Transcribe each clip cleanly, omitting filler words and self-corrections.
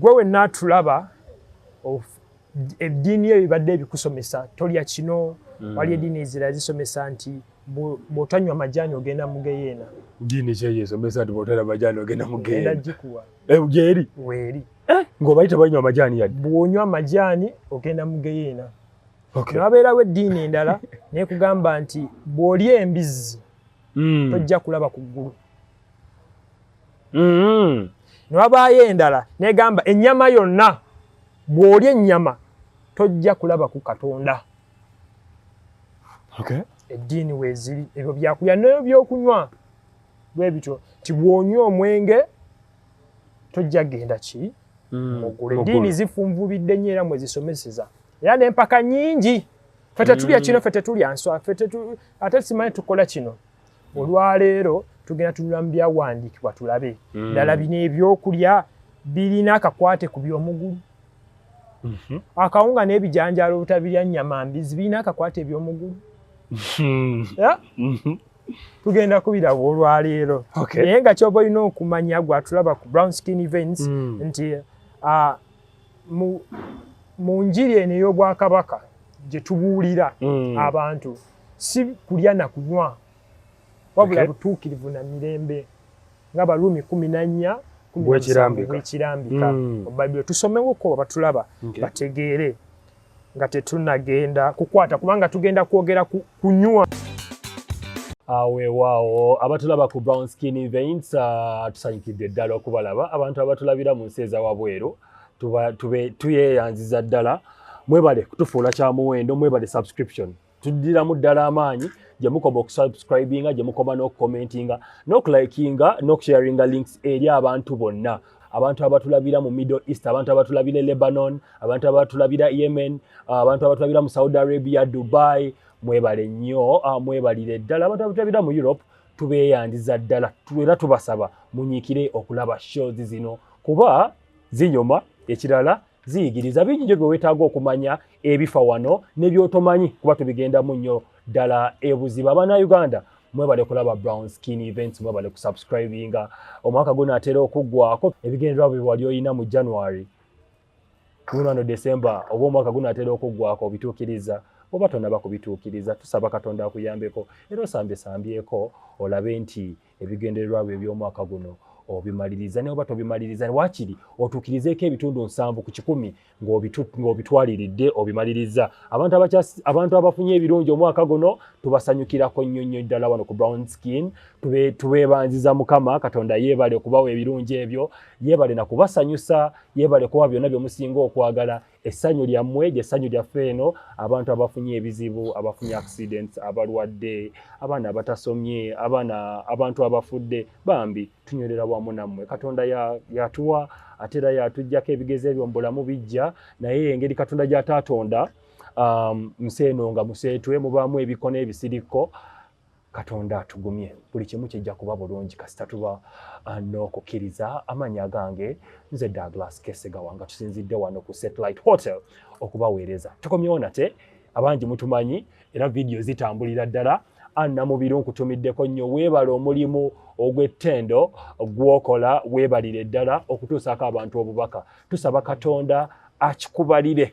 Gwe wenna atulaba, eddiini yo ebibadde ebikusomesa tolya kino. Wali eddiini ezirala zisomesa nti bw'otanywa majaani ogenda mu geyeena. Ddiini ki eyo esomesa nti bw'otanywa majaani ogenda mu Genda geyeena? gikuwa. Gyeri? Weeri. Ng'obayi tebanywa majaani yadde? Bw'onywa amajaani ogenda mu geyeena. Ne wabeerawo eddiini endala nekugamba nti bw'olya embizzi tojja kulaba ku ggulu. Ne wabaayo endala negamba ennyama yonna, bw'olya ennyama tojja kulaba ku Katonda. Eddiini weeziri, ebyo byakulya n'ebyokunywa bwe bityo, nti bw'onywa omwenge tojja genda ki mu ggulu. Eddiini zifunvubidde nnyo era mwe zisomeseza, era n'empaka nnyingi. Ffe tetulya kino, ffe tetulya nswa, ffe ate simanyi tukola kino. Olwaleero tugenda tunula mu byawandiikibwa tulabe ddala bino ebyokulya birina akakwate ku by'omugulu. Akawunga n'ebijanjaalo obutabirya nnyama mbizi birina akakwate eby'omugulu? Tugenda kubiraba olwaleero. Naye nga kyoba olina okumanya, gwatulaba ku Brown Skin Events, nti mu njiri eno ey'obwakabaka gye tubuulira abantu, si kulya na kunywa, wabula butuukirivu na mirembe, nga Baluumi 14 Bwekirambika. Bwekirambika mu Bayibuli. Tusomewoko batulaba bategeere nga tetunagenda kukwata, kubanga tugenda kwogera ku kunywa. Weewaawo abatulaba ku Brown Skin Events, tusanyukidde ddala okubalaba. Abantu abatulabira mu nsi ezawabweru, tuyeeyanziza ddala. Mwebale kutufuula kya muwendo, mwebale subscription. Tuddiramu ddala amaanyi gye mukoma okusubscribinga, gye mukoma n'okucommentinga, n'okulikinga, n'okusharinga links eri abantu bonna, abantu abatulabira mu Middle East, abantu abatulabira e Lebanon, abantu abatulabira Yemen, abantu abatulabira mu Saudi Arabia, Dubai. Mwebale nnyo, mwebalire ddala. Abantu abatulabira mu Europe, tubeeyandiza ddala era tubasaba munyiikire okulaba shows zino kuba zinyuma. Ekirala, ziyigiriza bingi nnyo bye weetaaga okumanya ebifa wano n'ebyotomanyi, kuba tubigendamu nnyo ddala ebuziba. Abannayuganda, mwebale kulaba Brown Skin Events, mwebale kusubscribinga. Omwaka gunaatera okuggwako. Ebigendererwa bye wali olina mu January guno, December, oba omwaka gunaatera okuggwako, obituukiriza oba tonaba kubituukiriza? Tusaba Katonda akuyambeko era osambyesambyeko olabe nti ebigendererwa byo eby'omwaka guno obimaliriza. Naye oba tobimaliriza, waakiri otuukirizeeko ebitundu 70% ng'obitwaliridde obimaliriza. Abantu abafunye ebirungi omwaka guno tubasanyukirako nnyo nnyo ddala wano ku Brown Skin. Tubeebanziza Mukama Katonda. Yeebale okubawa ebirungi ebyo, yeebale na kubasanyusa, yeebale kuba byonna bye musinga okwagala. Essanyu lyammwe lyessanyu lyaffe eno. Abantu abafunye ebizibu, abafunye accidents, abalwadde, abaana abatasomye, abaana, abantu abafudde, bambi tunywerera wamu nammwe. Katonda yatuwa ate era yatuggyako. Ebigezo ebyo mu bulamu bijja, naye engeri Katonda gy'ataatonda nsi eno nga museetwe, mubaamu ebiko n'ebisiriko. Katonda atugumye, buli kimu kijja kuba bulungi kasita tuba n'okukkiriza. Amannya gange nze Douglas Kesegawa, nga tusinzidde wano ku Satellite Hotel okubaweereza. Tukomyewo nate, abangi mutumanyi era vidiyo zitambulira ddala. Anna Mubiru, nkutumiddeko nnyo, weebale omulimu ogw'ettendo gw'okola, weebalire ddala okutuusaako abantu obubaka. Tusaba Katonda akikubalire,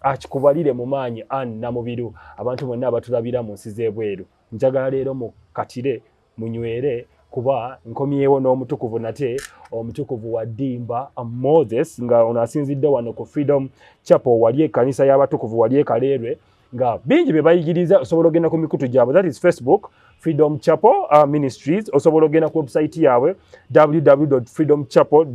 akikubalire mu maanyi. Anna Mubiru, abantu bonna abatulabira mu nsi z'ebweru, njagala leero mukatire munywere, kuba nkomyewo n'omutukuvu nate, omutukuvu wa Ddimba Moses, nga ono asinzidde wano ku Freedom Chapel, wali ekkanisa y'abatukuvu wali e Kaleerwe, nga bingi bye bayigiriza. Osobola ogenda ku mikutu gyabwe, that is Facebook, Freedom Chapel Ministries. Osobola ogenda ku website yaabwe, www freedomchapel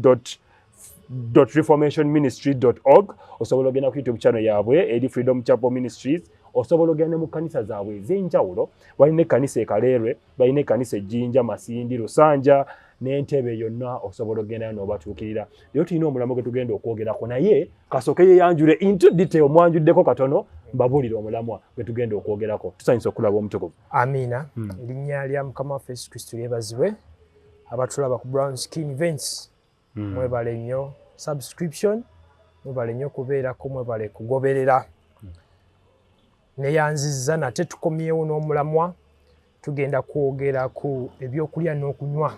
reformationministry.org. Osobola ogenda ku YouTube channel yaabwe eri Freedom Chapel Ministries. Osobola ogenda ne mu kkanisa zaabwe ez'enjawulo. Balina ekkanisa e Kaleerwe, balina ekkanisa ejjinja, Masindi, Lusanja n'Entebe yonna. Osobola ogendayo n'obatuukirira. Leero tulina omulamwa gwe tugenda okwogerako, naye kasooke yeyanjule into detail. Mwanjuddeko katono, mbabuulire omulamwa gwe tugenda okwogerako. Tusanyusa okulaba omutukuvu. Amiina. Erinnya lya Mukama waffe Yesu Kristo lyebazibwe. Abatulaba ku Brown Skin Events, mwebale nnyo subscription, mwebale nnyo kubeerako, mwebale kugoberera. Neyanzizza nate, tukomyewo n'omulamwa. Tugenda kwogera ku ebyokulya n'okunywa.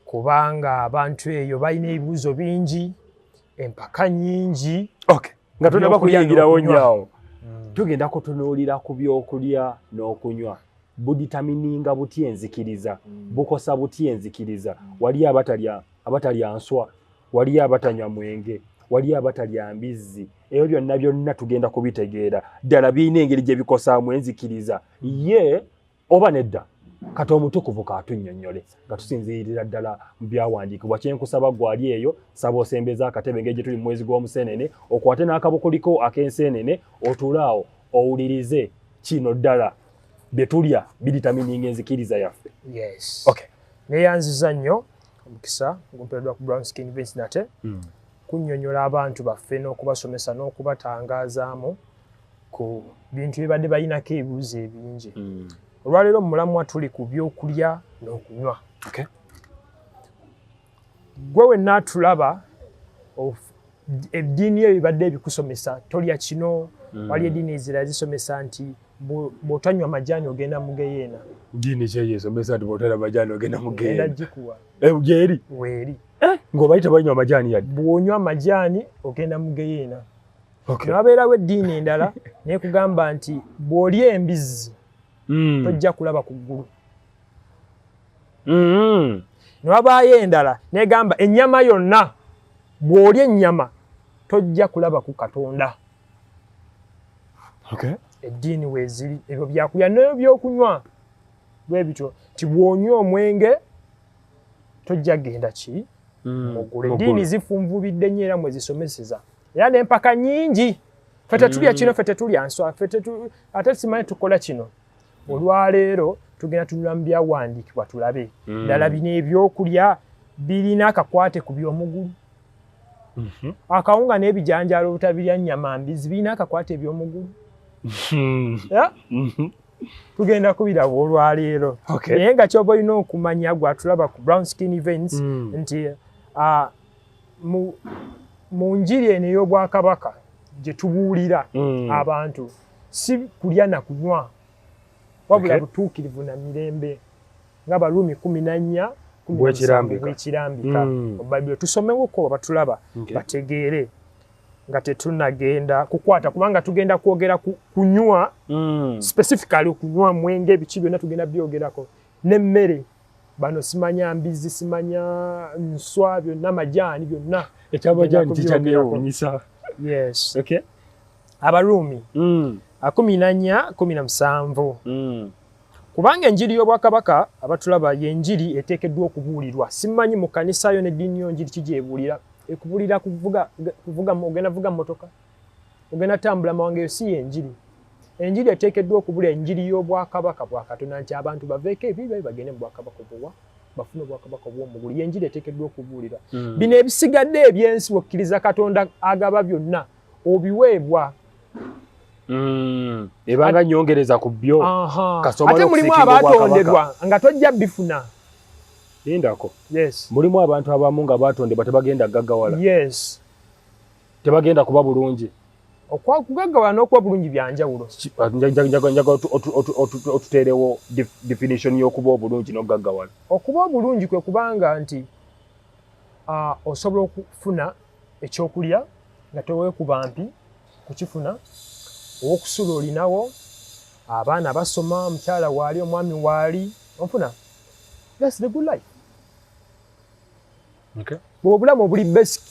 Kubanga abantu eyo balina ebibuuzo bingi, empaka nnyingi. Okay. Nga tonaba Ebyokulya kuyingirawo n'okunywa. nnyo, tugenda kutunuulira ku byokulya n'okunywa. Budetermininga butya enzikiriza? Bukosa butya enzikiriza? Wali abatalya nswa, wali abatanywa mwenge, wali abatalya mbizzi. Ebyo byonna byonna tugenda kubitegeera ddala birina engeri gye bikosaamu enzikiriza ye oba nedda. Kati omutukuvu kaatunnyonnyole nga tusinziirira ddala mu byawandiikibwa. Kyenkusaba gwali eyo, saba osembeza akatebe engeri gye tuli mu mwezi gw'omusenene, okwate n'akabukuliko ak'enseenene, otuule awo owulirize kino ddala bye tulya bidetermininga enzikiriza yaffe. Yes. Okay. Neeyanziza nnyo omukisa gumpeereddwa ku Brown Skin Events nate kunnyonnyola abantu baffe n'okubasomesa n'okubatangaazaamu ku bintu bye badde balinako ebibuuzo ebingi. Olwaleero mu mulamwa tuli ku byokulya n'okunywa. Gwe wenna atulaba, eddiini yo ebibadde ebikusomesa tolya kino. Wali eddiini ezirala zisomesa nti bw'otanywa majaani ogenda mu geyeena. Ddiini kyeyesomesa nti bw'otanywa majaani ogenda mu Ogenda geyeena? gikuwa. Gyeri? Weeri. Ng'obayi tebanywa majaani yadde? Bw'onywa amajaani ogenda mu geyeena. Okay. Newabeerawo eddiini endala nekugamba nti bw'olya embizzi tojja kulaba ku ggulu. Newabaayo endala negamba ennyama yonna, bw'olya ennyama tojja kulaba ku Katonda. Eddiini weeziri, ebyo byakulya n'ebyokunywa bwe bityo nti bw'onywa omwenge tojja genda ki muggulu. Eddiini zifunvubidde nnyo era mwe zisomeseza, era n'empaka nnyingi: ffe tetulya kino, ffe tetulya nswa, ffe ate simanyi tukola kino. Olwaleero tugenda tunula mu byawandiikibwa tulabe ddala bino ebyokulya birina akakwate ku by'omugulu. Akawunga n'ebijanjaalo obutabirya nnyama mbizi birina akakwate eby'omugulu? Yeah? Tugenda kubiraba olwaleero. Naye nga kyoba olina okumanya, gwatulaba ku Brown Skin Events, nti mu njiri eno ey'obwakabaka gye tubuulira abantu, si kulya na kunywa, wabula butuukirivu na mirembe, nga Baruumi 14 Bwekirambika. Bwekirambika. Bayibuli tusomewoko batulaba bategeere nga tetunagenda kukwata, kubanga tugenda kwogera ku kunywa, specifically okunywa mwenge, ebiki byonna tugenda byogerako, n'emmere, bano simanya mbizi, simanya nswa, byonna majaani, byonna. Ekyamajaani Tugenda kikyanneewuunyisa. Yes. Abaruumi 14:17. Kubanga enjiri y'obwakabaka, abatulaba, y'enjiri eteekeddwa okubuulirwa. Simanyi mu kanisa yo n'eddiini yo njiri kigyebuulira. Ekubuulira kuvuga kuvuga, ogenda vuga mmotoka, ogenda tambula mawanga, eyo si yenjiri. Enjiri eteekeddwa okubuulira enjiri y'obwakabaka bwa Katonda, nti abantu baveeko ebibi bagende mu bwakabaka obuwa bafune obwakabaka obw'omugulu. Yenjiri eteekeddwa okubuulira. Bino ebisigadde ebyensi, okkiriza Katonda agaba byonna, obiweebwa. Ebanga nyongereza ku byo. Aha. Kasita omala Ate mulimu okusiikinga obwakabaka. abatondebwa nga tojja bifuna. Lindako. Yes. Mulimu abantu abamu nga batondebwa tebagenda gaggawala? Yes. Tebagenda kuba bulungi? Okugaggawala n'okuba bulungi byanjawulo. Njagala otuteerewo definition y'okuba obulungi n'okugaggawala. Okuba obulungi kwe kubanga nti osobola okufuna ekyokulya nga teweekuba mpi kukifuna, owokusula olinawo, abaana basoma, omukyala waali, omwami waali, onfuna? That's the good life. Bwe obulamu obuli basic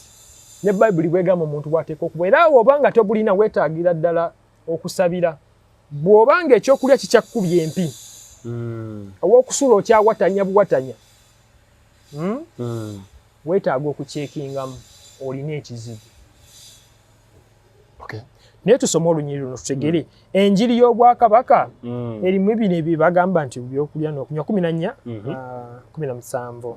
ne Bayibuli bwegamba omuntu bw'ateeka okuba. Era oba nga tobulina, weetaagira ddala okusabira. Bw'oba nga ekyokulya kikyakkubya empi, ow'okusula okyawatanya buwatanya, Weetaaga okucheckingamu olina ekizibu. Naye tusome olunyiriri luno tutegere enjiri y'obwakabaka erimu bino ebyo bagamba nti byokulya n'okunywa. 14 17.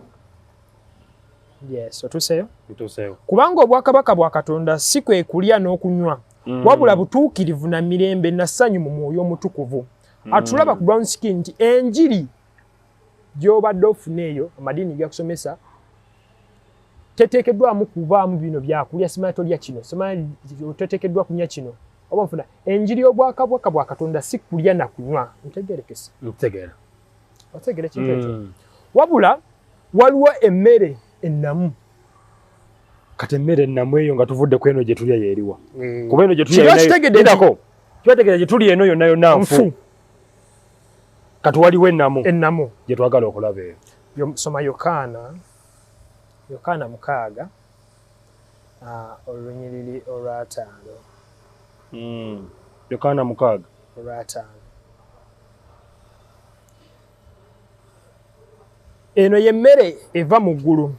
Yes, otuuseyo? Ntuuseewo. Kubanga obwakabaka bwa Katonda si kwe kulya n'okunywa, wabula butuukirivu na mirembe na ssanyu mu Mwoyo Omutukuvu. Atulaba ku Brown Skin nti enjiri gy'obadde ofuna eyo amadiini gakusomesa teteekeddwamu kubaamu bino byakulya, simanya tolya kino, simanya toteekeddwa kunywa kino, oba nfuna? Enjiri y'obwakabaka bwa Katonda si kulya na kunywa. Ntegerekese? Ntegeera. Otegeera ekintu ekyo? Mm. Wabula Waliwo emmere ennamu. Kati emmere ennamu eyo nga tuvudde ku eno gye tulya yeeriwa? Eh. Kuba eno gye tulya kibategeeza gye tuli eno yonna yonna nfu. Kati waliwo ennamu. Ennamu gye twagala okulaba eyo. Soma Yokaana, Yokaana 6 olunyiriri olwataano. Yokaana 6 olwataano. Eno ye mmere eva mu ggulu,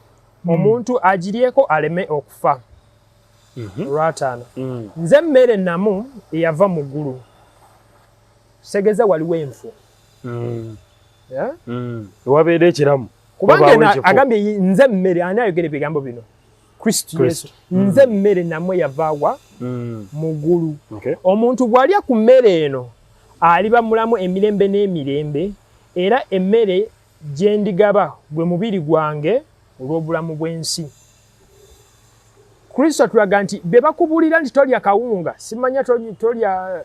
omuntu agiryeko aleme okufa. Olwataano. Nze mmere nnamu eyava mu ggulu. Segeza waliwo enfu. Ewabeera ekiramu. Kubanga agambye nze mmere, ani ayogera ebigambo bino? Kristo Yesu. Nze mmere nnamu eyava wa? Mu ggulu. Omuntu bw'alya ku mmere eno aliba mulamu emirembe n'emirembe, era emmere gye ndigaba gwe mubiri gwange olw'obulamu bw'ensi. Kristo atulaga nti be bakubuulira nti tolya kawunga, simanya tolya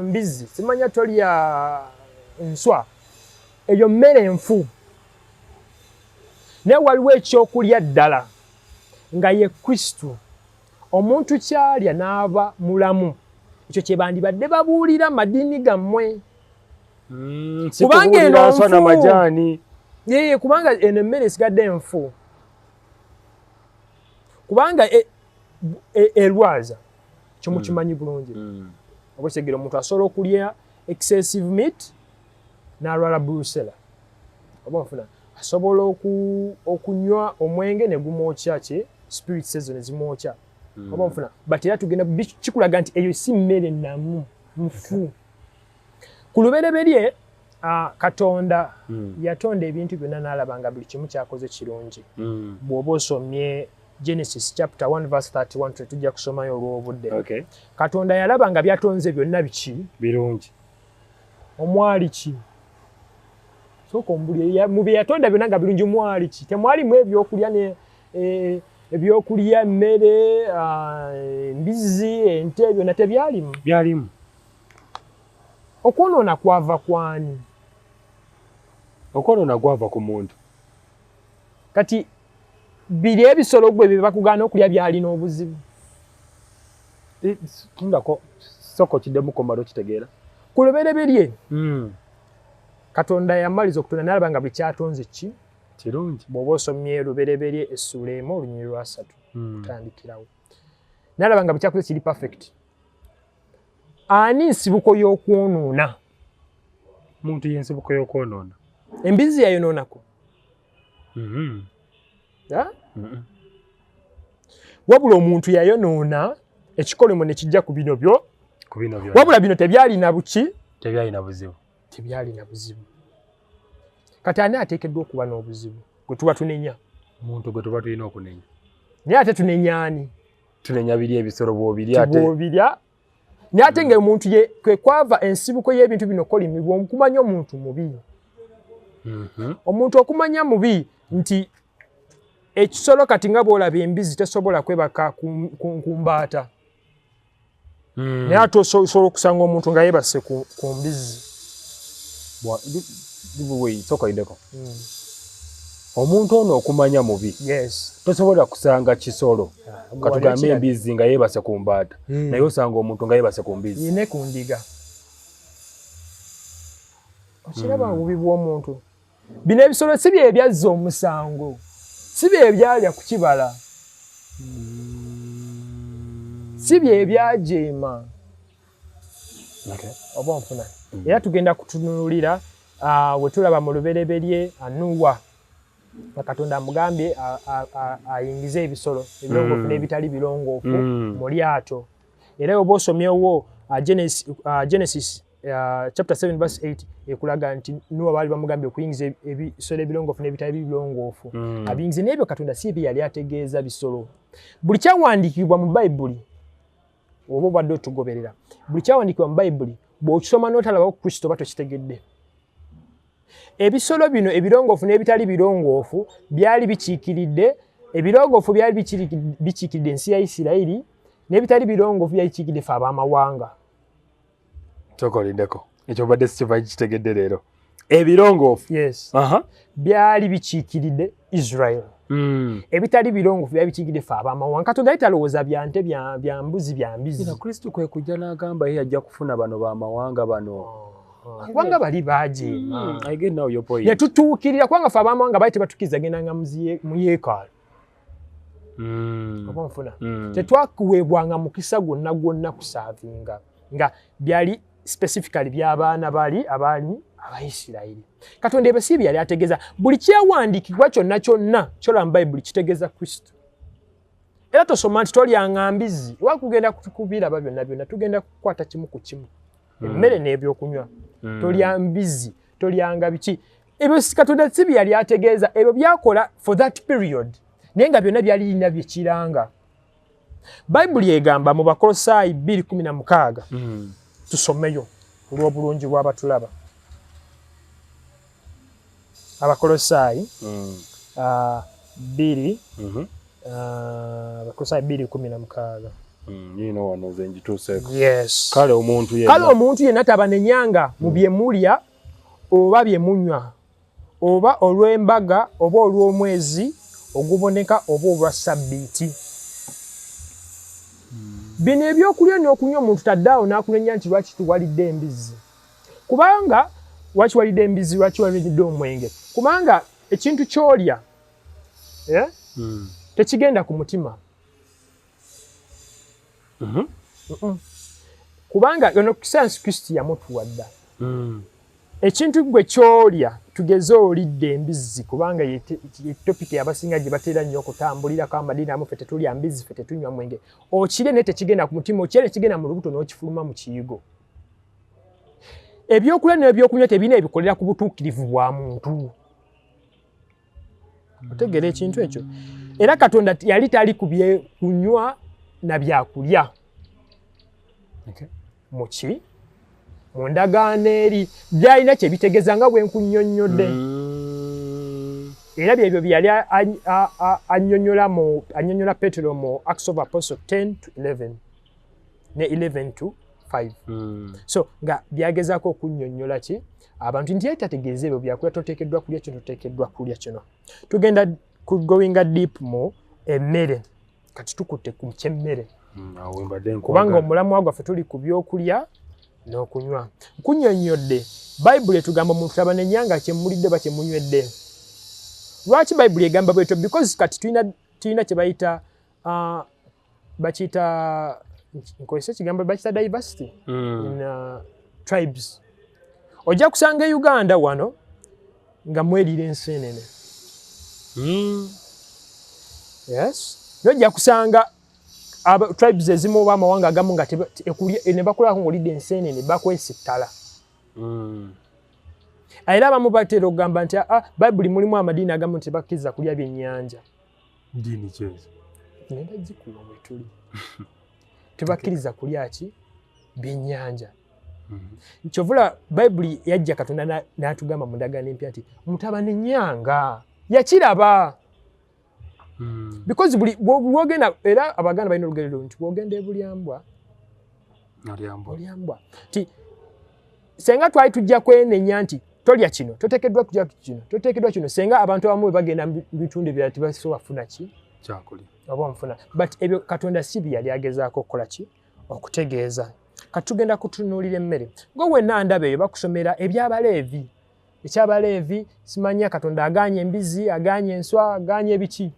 mbizzi, simanya tolya nswa, eyo mmere enfu. Naye waliwo ekyokulya ddala nga ye Kristo, omuntu ky'alya n'aba mulamu. Ekyo kye bandibadde babuulira madiini gammwe. Kubanga eno nfu. Yeye, kubanga eno emmere esigadde enfu. Kubanga erwaza, kyomukimanyi bulungi. Oba okitegera, omuntu asobola okulya excessive meat n'alwala brucella. Oba onfuna, asobola okunywa omwenge ne gumwokya ki spirits ezo ne zimwokya. Oba onfuna, but era tugenda kikulaga nti eyo si mmere nnamu, nfu. Ku lubereberye Katonda yatonda ebintu byonna n'alaba nga buli kimu kyakoze kirungi. Bw'oba osomye Genesis chapter 1 verse 31, tujja kusomayo olw'obudde. Katonda yalaba nga byatonze byonna biki? Birungi. Omwali ki? Sooka ombulire, mu bye yatonda byonna nga birungi mwali ki? Temwalimu ebyokulya ne ebyokulya, emmere, embizzi, ente, byonna tebyalimu? Byalimu. Okwonoona kwava kwani? Okwonoona kwava ku muntu. Kati biri ebisolo gwe bye bakugaana okulya byalina obuzibu. Tundako soko kiddemu komala okitegeera. Ku lubereberye Katonda yamaliza okutonda n'alaba nga buli kyatonze ki kirungi. Bw'oba osomye Lubereberye essuula 1 olunyiriri lwa 3 kutandikirawo, n'alaba nga buli kyakoze kiri perfect. Ani nsibuko y'okwonoona? Muntu y'ensibuko y'okwonoona. Embizzi yayonoonako? Wabula omuntu yayonoona, ekikolimo ne kijja ku bino byo. Wabula bino tebyalina buki? Tebyalina buzibu. Tebyalina buzibu. Kati ani ateekeddwa okuba n'obuzibu? Gwe tuba tunenya. Muntu gwe tuba tulina okunenya. Naye ate tunenya ani? Tunenya biri ebisolo bw'obirya ate. Bw'obirya. Naye ate nga omuntu ye kwe kwava ensibuko y'ebintu bino kolimibwa, okumanya omuntu mubi. Omuntu okumanya mubi nti ekisolo kati nga bw'olaba embizzi tesobola kwebaka ku mbaata. Naye ate osobola okusanga omuntu nga yeebase ku mbizzi. Sooka oyiddeko. Omuntu ono okumanya mubi. Tosobola kusanga kisolo. Katugambe embizzi nga yeebase ku mbaata. Naye osanga omuntu nga yeebase ku mbizzi. Ne ku ndiga. Okiraba obubi bw'omuntu. Bino ebisolo si bye byazza omusango. Si bye byalya ku kibala. Si bye byajeema. Oba onfuna. Era tugenda kutunuulira we tulaba mu lubereberye Nuwa nga Katonda amugambye ayingize ebisolo ebirongoofu n'ebitali birongoofu mu lyato. Era oba osomyewo Genesis chapter 7 verse 8 ekulaga nti Nuwa baali bamugambye okuyingiza ebisolo ebirongoofu n'ebitali birongoofu. Abiyingize n'ebyo Katonda si ebyo yali ategeeza bisolo. Buli kyawandiikibwa mu Bayibuli oba obadde otugoberera, buli kyawandiikibwa mu Bayibuli bw'okisoma n'otalabawo Kristo oba tokitegedde. Ebisolo bino ebirongoofu n'ebitali birongoofu byali bikiikiridde, ebirongoofu byali bikiikiridde ensi ya Isirayiri, n'ebitali birongoofu byali bikiikiridde ffe ab'amawanga. Sooka olindeko, ekyo obadde sikimanyi kitegedde leero. Ebirongoofu. Yes. Byali bikiikiridde Israel. Ebitali birongoofu byali bikiikiridde ffe ab'amawanga. Katonda yali talowooza bya nte, bya mbuzi, bya mbizzi. Era Kristo kwe kujja n'agamba ye ajja kufuna bano b'amawanga bano. Kubanga bali baajeema. I get now your point. Ne tutuukirira kubanga ffe ab'amawanga baali tebatukkiriza gendanga mu yeekaalu. Oba nfuna. Tetwakuweebwanga mukisa gwonna gwonna kusaavinga nga byali specifically by'abaana bali abaali Abayisirayiri. Katonda ebyo si bye yali ategeeza. Buli kyewandiikibwa kyonna kyonna ky'olaba mu Bayibuli kitegeeza Kristo. Era tosoma nti tolyanga mbizzi, oba kugenda kubiraba byonna byonna, tugenda kukwata kimu ku kimu. Emmere n'ebyokunywa. Tolya mbizzi, tolyanga biki. Ebyo si Katonda si bye yali ategeeza, ebyo byakola for that period. Naye nga byonna byali birina bye kiranga. Bayibuli egamba mu Bakolosaayi 2:16 tusomeyo olw'obulungi bw'abatulaba. Abakolosaayi 2 Abakolosaayi 2:16. Yino wano nze ngituuseeko. Yes. Kale omuntu yenna. Kale omuntu yenna tabanenyanga mu bye mulya oba bye munywa oba olw'embaga oba olw'omwezi oguboneka oba olwa ssabbiiti. Bino ebyokulya n'okunywa omuntu taddaawo n'akunenya nti lwaki tuwalidde embizzi. Kubanga lwaki walidde embizzi, lwaki walidde omwenge. Kubanga ekintu ky'olya tekigenda ku mutima. Kubanga ono science Kristo yamutuwa dda. Ekintu gwe ky'olya tugeze olidde embizzi kubanga ye topic abasinga gye batera nnyo okutambulirako amadiini amu ffe tetulya mbizzi, ffe tetunywa mwenge. Okirye naye tekigenda ku mutima, okirye tekigenda mu lubuto n'okifuluma mu kiyigo. Ebyokulya n'ebyokunywa tebirina ebikolera ku butuukirivu bwa muntu. Otegeera ekintu ekyo. Era Katonda yali tali ku kunywa na byakulya. Muki? Mu ndagaano eri byalina kye bitegeeza nga bwe nkunnyonnyodde. Era byebyo bye yali annyonnyola Petero mu Acts of Apostles 10 to 11 ne 11 to 5. So nga byagezaako okunnyonnyola ki abantu nti yali tategeeza ebyo byakulya, toteekeddwa kulya kino, toteekeddwa kulya kino. Tugenda ku goinga deep mu emmere. Kati tukutte ku ky'emmere. Kubanga omulamwa gwaffe tuli ku byokulya n'okunywa. Nkunnyonnyodde Bayibuli etugamba omuntu tabanenyanga kye mulidde oba kye munywedde. Lwaki Bayibuli egamba bwetyo? Because kati tulina kye bayita bakiyita nkozesa ekigambo bakiyita diversity in tribes. Ojja kusanga e Uganda wano nga mweriira enseenene. Yes. Nojja kusanga tribes ezimu oba amawanga agamu nga ne bakulako ng'olidde enseenene bakwesittala. Era abamu batera okugamba nti Bayibuli mulimu amadiini agamu nti tebakkiriza kulya byennyanja. Ddiini ki ezo? Ngenda gikuwa bwe tuli. Tebakkiriza kulya ki? Byennyanja. Kyovula Bayibuli yajja Katonda n'atugamba mu ndagaano empya nti mutabanenyanga. Yakiraba. Because buli bw'ogenda era Abaganda balina olugero nti bw'ogenda e Bulyambwa Olyambwa. Nti senga twali tujja kwenenya nti tolya kino, toteekeddwa kulya kino, toteekeddwa kino, senga abantu abamu bwe bagenda mu bitundu ebirala tebasobola kufuna ki? Kyakulya. Oba nfuna. But ebyo Katonda si bye yali agezaako okukola ki? Okutegeeza. Kati tugenda kutunuulira emmere. Nga wenna ndaba eyo bakusomera eby'Abaleevi. Eky'Abaleevi simanya Katonda agaanye embizzi, agaanye enswa, agaanye ebiki.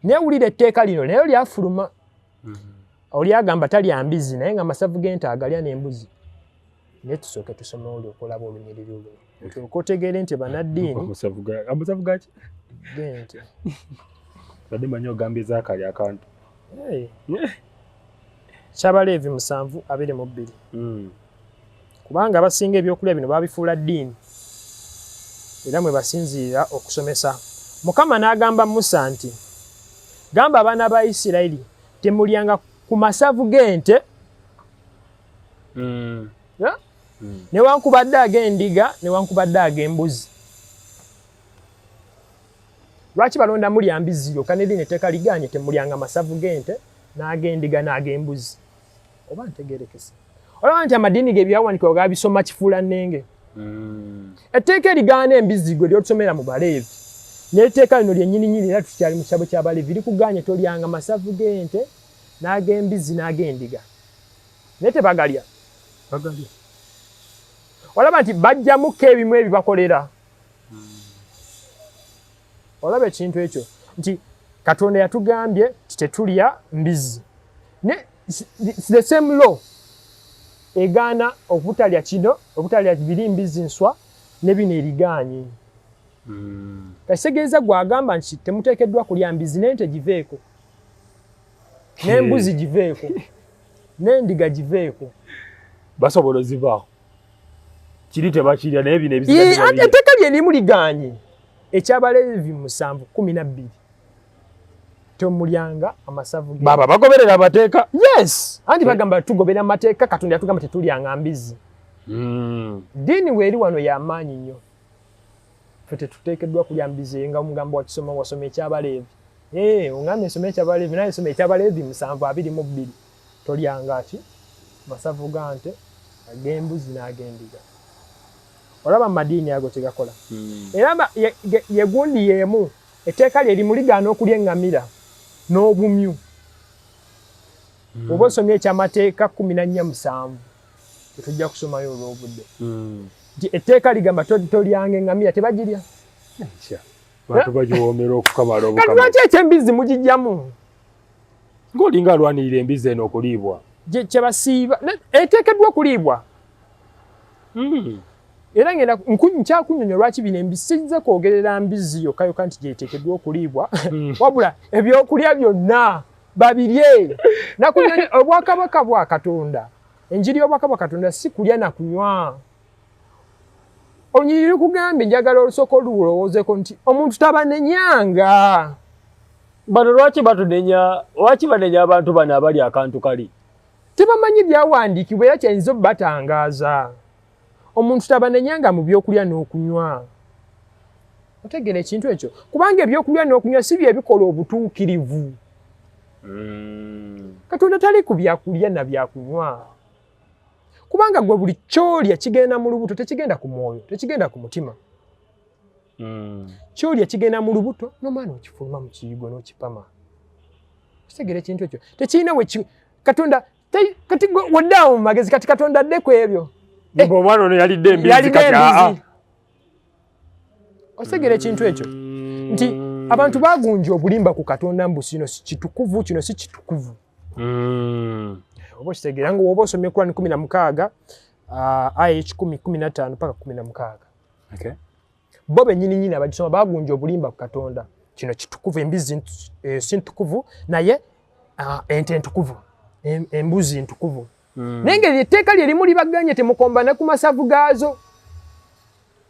Naye wulira etteeka lino naye lyafuluma. Oli agamba talya mbizzi naye nga amasavu g'ente agalya n'embuzi. Naye tusooke tusome olyoke olaba olunyiriri luno. Olyoke otegeere nti bannaddiini. Amasavu gaki? G'ente. Badde mmanyi ogambye zaakali akantu. Ky'Abaleevi 7:22. Kubanga abasinga ebyokulya bino babifuula ddiini era mwe basinziirira okusomesa. Mukama n'agamba Musa nti, gamba abaana ba Isirayiri temulyanga ku masavu g'ente newankubadde ag'endiga newankubadde ag'embuzi. Lwaki balonda mulya mbizzi yokka n'eddiini etteeka ligaanye temulyanga masavu g'ente n'ag'endiga n'ag'embuzi? Oba ntegeerekese. Olaba nti amadiini ge ebyawandiikibwa gaabisoma kifuulannenge. Etteeka erigaana embizzi gwe lyotusomera mu Baleevi, n'etteeka lino lyennyininyini era tukyali mu kitabo ky'Abaleevi, likugaanye tolyanga masavu g'ente n'ag'embizzi n'ag'endiga, naye tebagalya. Bagalya. Olaba nti bajjamuko ebimu ebibakolera. Olaba ekintu ekyo nti Katonda yatugambye nti tetulya mbizzi, ne the same law egaana obutalya kino, obutalya biri mbizzi nswa ne bino erigaanye. Kakitegeeza gwagamba nti temuteekeddwa kulya mbizzi, n'ente giveeko, n'embuzi giveeko, n'endiga giveeko. Basobola ozivaaho, kiri tebakirya, naye bino ebisigadde. Etteeka lyerimu ligaanye, eky'Abaleevi 7:12, tomulyanga amasavu. Baba bagoberera amateeka. Yes, anti bagamba tugobera amateeka, Katonda yatugamba tetulyanga mbizzi. Ddiini weeri wano y'amaanyi nnyo. Ffe tetuteekeddwa kulya mbizzi, nga omugambo wakisoma, wasoma eky'Abaleevi. Ongambye nsome eky'Abaleevi, naye nsoma eky'Abaleevi 7:22, tolyanga ki masavu ga nte, ag'embuzi n'ag'endiga. Olaba mu madiini ago kyegakola. Era yegundi y'emu, etteeka lye limu ligaana okulya eŋŋamira n'obumyu. Oba osomye ekyamateeka 14:7, tetujja kusomayo olw'obudde, nti etteeka ligamba tolyanga eŋŋamira, tebagirya. Bantu bagiwoomera okukamala. Kati obukamala. Lwaki ekyembizi mugijjamu? Ng'olinga alwanirira embizi eno okuliibwa. Kyebasiiba eteekeddwa okuliibwa. Era ngenda nkyakunyonya lwaki bino embizi, sijja kwogerera mbizi yokka yokka nti gyeteekeddwa okuliibwa, wabula ebyokulya byonna babirye. Nakunyonya obwakabaka bwa Katonda, enjiri y'obwakabaka bwa Katonda si kulya na kunywa. Olunyiriri lukugambye, njagala olusooka olulowoozeko nti omuntu tabanenyanga. Bano lwaki batunenya? Lwaki banenya abantu bano abali akantu kali? Tebamanyi byawandiikibwa, era kyayinza obbatangaaza. Omuntu tabanenyanga mu byokulya n'okunywa. Otegeera ekintu ekyo? Kubanga ebyokulya n'okunywa si bye bikola obutuukirivu. Katonda tali ku byakulya na byakunywa, kubanga gwe buli kyolya kigenda mu lubuto, tekigenda ku mwoyo, tekigenda ku mutima. Kyolya kigenda mu lubuto n'omwana okifuluma mu kiyigo n'okipama. Okitegeera ekintu ekyo? Tekirina we Katonda kati waddaawo mu magezi, kati Katonda adde ku ebyo. Mbu omwana ono yalidde embizi. Yalidde kati aa. Embizi. Otegeera ekintu ekyo nti abantu bagunja obulimba ku Katonda, mbu kino si kitukuvu, kino si kitukuvu. Oba okitegeera nga woba osomye Kurani 16, aya 115 paka 16, bo bennyini nyini abagisoma bagunja obulimba ku Katonda. Kino kitukuvu, embizi si ntukuvu, naye ente ntukuvu, embuzi ntukuvu. Naye ngeri etteeka lye limu libaganye temukombana ku masavu gaazo.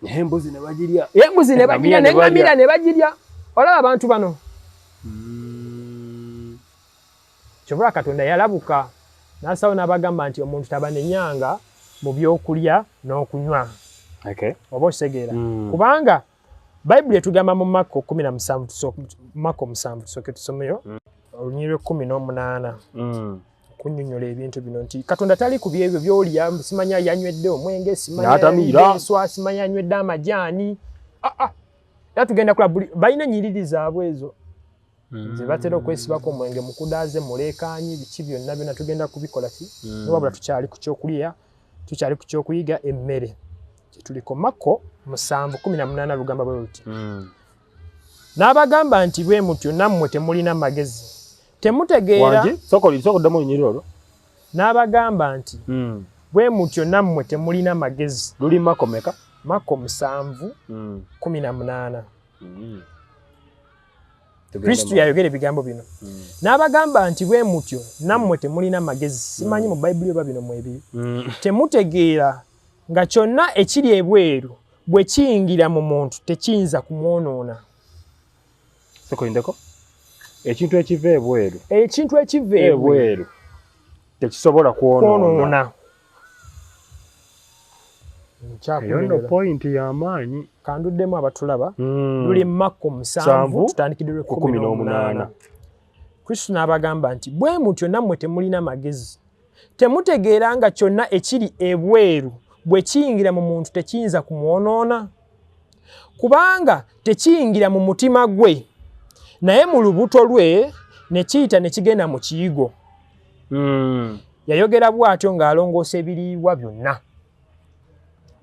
Naye embuzi ne bagirya. Embuzi ne bagirya. Eŋŋamira ne balya. N'eŋŋamira ne bagirya. Olaba abantu bano? Kyovula Katonda yalabuka n'asawo n'abagamba nti omuntu tabanenyanga mu byokulya n'okunywa. Oba okitegeera? Kubanga Bayibuli etugamba mu Makko 17, Makko 7, tusooke tusomeyo olunyiriri lw'e18, okunyonyola ebintu bino nti Katonda tali ku byebyo byolya, simanya yanywedde omwenge, simanya N'atamiira. yanywedde enswa, simanya yanywedde amajaani. Ah, ah. Era tugenda kulaba balina ennyiriri zaabwe ezo ze batera okwesibako omwenge, mukudaaze, muleekaanyi, biki byonna byonna tugenda kubikola ki. Wabula tukyali ku kyokulya, tukyali ku kyokuyiga emmere kyetuliko. Makko 7:18 lugamba bwe luti: N'abagamba nti bwe mutyo nammwe temulina magezi, temutegeera? Wangi, sooka oddamu olunyiriri olwo. N'abagamba nti bwe mutyo nammwe temulina magezi. Luli Makko meka? Makko 7 18. Kristo yayogera ebigambo bino. N'abagamba nti bwe mutyo nammwe temulina magezi. Simanyi mu Bayibuli oba bino mwebiri. Temutegeera nga kyonna ekiri ebweru bwe kiyingira mu muntu tekiyinza kumwonoona? Sooka oyindeko. Ekintu ekiva ebweru. Ekintu ekiva ebweru ebweru tekisobola kwonoona. Kwonoona. Eyo nno point y'amaanyi. Kanduddemu abatulaba. Luli Makko 7, 7, tutandikidde ku 18. 18. Kristo n'abagamba nti bwe mutyo nammwe temulina magezi, temutegeera nga kyonna ekiri ebweru Bwe kiyingira mu muntu tekiyinza kumwonoona? Kubanga tekiyingira mu mutima gwe, naye mu lubuto lwe ne kiyita ne kigenda mu kiyigo. Yayogera bw'atyo ng'alongoosa ebiriibwa byonna.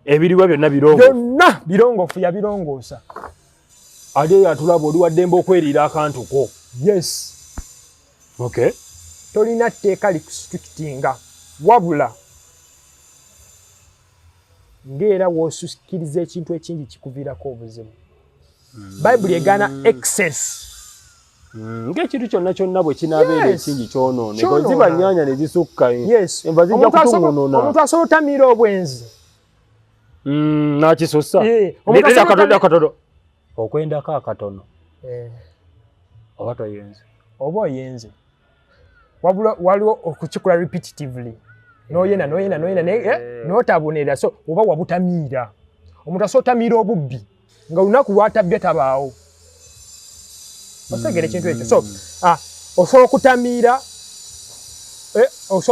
Ebiriibwa byonna birongoofu. Byonna birongoofu yabirongoosa. Ali eyo atulaba, oli waddembe okweriira akantu ko. Yes. Okay. Tolina tteeka likustrictinga, wabula ng'era w'osukkiriza ekintu ekingi kikuviirako obuzibu. Bayibuli egaana excess. Ng'ekintu kyonna kyonna bwe kinaabeera ekingi kyonooneka. Kyonoona. Ziba nnyaanya ne zisukka, enva zijja Omuntu kutuŋŋununa. Omuntu asobola otamiira obwenzi. N'akisussa. Omuntu Leeta asobola akatono, akatono. Okwendako akatono. Oba toyenze. Oba oyenze. Wabula waliwo okukikola repetitively. N'oyenda, n'oyenda, n'oyenda, naye n'otabonera, so oba wabutamiira. Omuntu asobola otamiira obubbi nga olunaku lw'atabbye tabaawo. Otegeera ekintu ekyo? So, osobola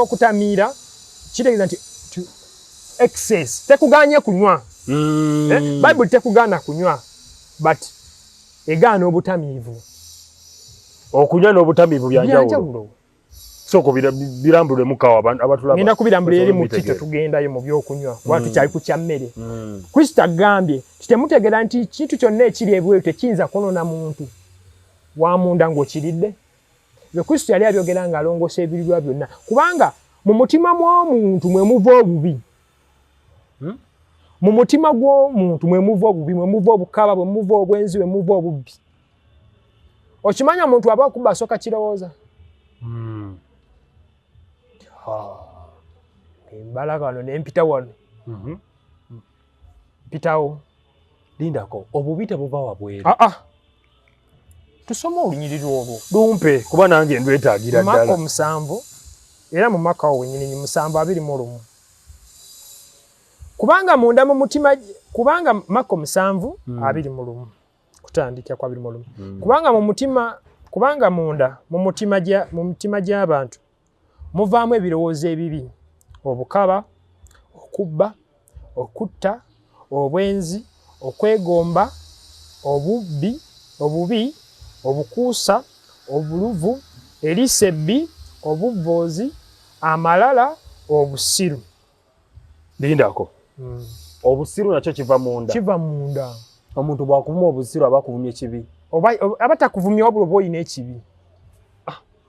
okutamiira, kitegeeza nti excess tekuganye kunywa. Bayibuli tekugaana kunywa, but egaana obutamiivu. Okunywa n'obutamiivu byanjawulo. Byanjawulo. Sooka birambulemu kawo abatulaba. Ngenda kubirambula eri mu Basobole kito tugendayo mu byokunywa, kuba tukyali ku kya mmere. Kristo agambye nti temutegeera nti kintu kyonna ekiri ebweru tekiyinza kwonoona muntu wa munda ng'okiridde. Ebyo Kristo yali abyogera ng'alongoosa ebiriibwa byonna, kubanga mu mutima mw'omuntu mwe muva obubi. Mu mutima gw'omuntu mwe muva obubi, mwe muva obukaba, mwe muva obwenzi, mwe muva obubbi. Okimanyi omuntu aba okuba asooka kirowooza? Embalaga wano ne mpita wano. Mpitawo. Lindako, obubi tebuva wabweru. Ah, ah. Tusome olunyiriri olwo. Lumpe, kuba nange ndwetaagira Mako ddala. 7, era mu Mako awo wennyini 7:21. Kubanga munda mu mutima, kubanga Mako 7 21. Kutandika kwa 21. Kubanga mu mutima, kubanga munda mu mutima gya, mu mutima gy'abantu muvaamu ebirowoozo ebibi, obukaba, okubba, okutta, obwenzi, okwegomba, obubbi, obubi, obukuusa, obuluvu, eriiso ebbi, obuvvoozi, amalala, obusiru. Lindako. Obusiru nakyo kiva munda. Kiva munda. Omuntu bw'akuvuma obusiru aba akuvumye kibi. Oba aba takuvumye, wabula oba olina ekibi.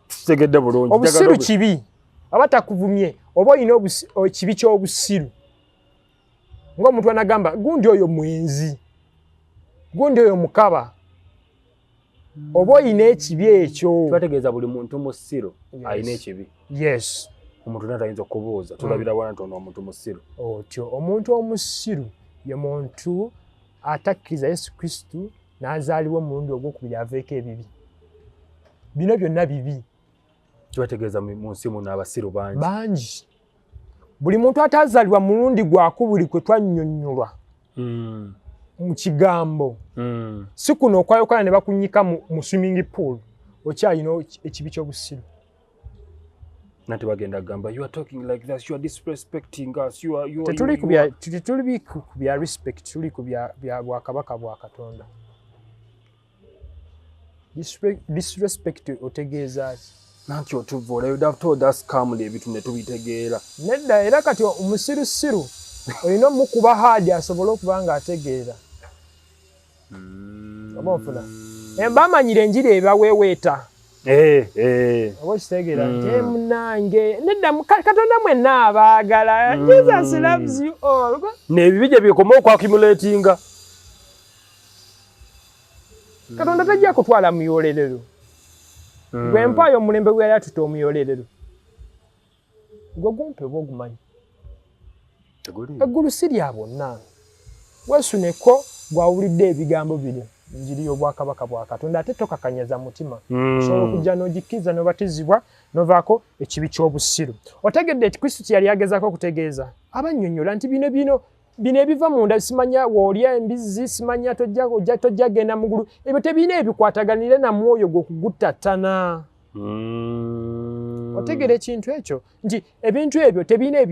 Kitegedde bulungi. Obusiru Njagala kibi. Aba takuvumye, oba olina ekibi ky'obusiru. Ng'omuntu anagamba gundi oyo mwenzi, gundi oyo mukaba. Oba olina ekibi ekyo. Kibategeeza buli muntu musiru alina ekibi. Yes. Omuntu naye tayinza okubuuza, tulabira wala nti ono omuntu musiru. Otyo omuntu omusiru ye muntu atakkiriza Yesu Kristo n'azaalibwa omulundi ogwokubiri aveeko ebibi. Bino byonna bibi. Kibategeeza mu nsi muno abasiru bangi. Bangi. Buli muntu atazaalibwa mulundi gwakubiri kwe twannyonnyolwa mu kigambo. Si kuno okwayokana ne bakunyika mu swimming pool, okyalina ekibi ky'obusiru. Nanti bagenda kugamba you are talking like that, you are disrespecting us, you are, you are, Tetuli you ku are. bya, tetuli ku bya respect, tuli ku bya bwakabaka bwa Katonda. Disrespect otegeeza ki? Nanti otuvoola, you would have told us calmly ebintu ne tubitegeera. Nedda, era kati omusirusiru olina omukuba hard asobole okuba ng'ategeera. Oba onfuna? Bamanyira enjiri ebaweeweeta. Oba okitegeera nti, munnange, nedda, Katonda mwenna abaagala. Jesus loves you all. N'ebibi gye bikoma okwaccumulatinga. Katonda tajja kutwala muyolerero. Gwe mpaayo omulembe gwe yali atuta omuyolerero. Gwe gumpe oba ogumanyi. Teguli. Eggulu si lya bonna. Weesuneko gw'awulidde ebigambo bino, enjiri y'obwakabaka bwa Katonda, ate tokakanyaza mutima. Osobola okujja n'ogikkiriza n'obatizibwa n'ovaako ekibi ky'obusiru. Otegedde nti Kristo kye yali agezaako okutegeeza? Abannyonnyola nti bino ebiva munda, simanya w'olya embizzi, simanya tojja genda mu ggulu, ebyo tebirina ebikwataganire na mwoyo gwo kuguttattana. Otegeera ekintu ekyo nti ebintu ebyo tebirina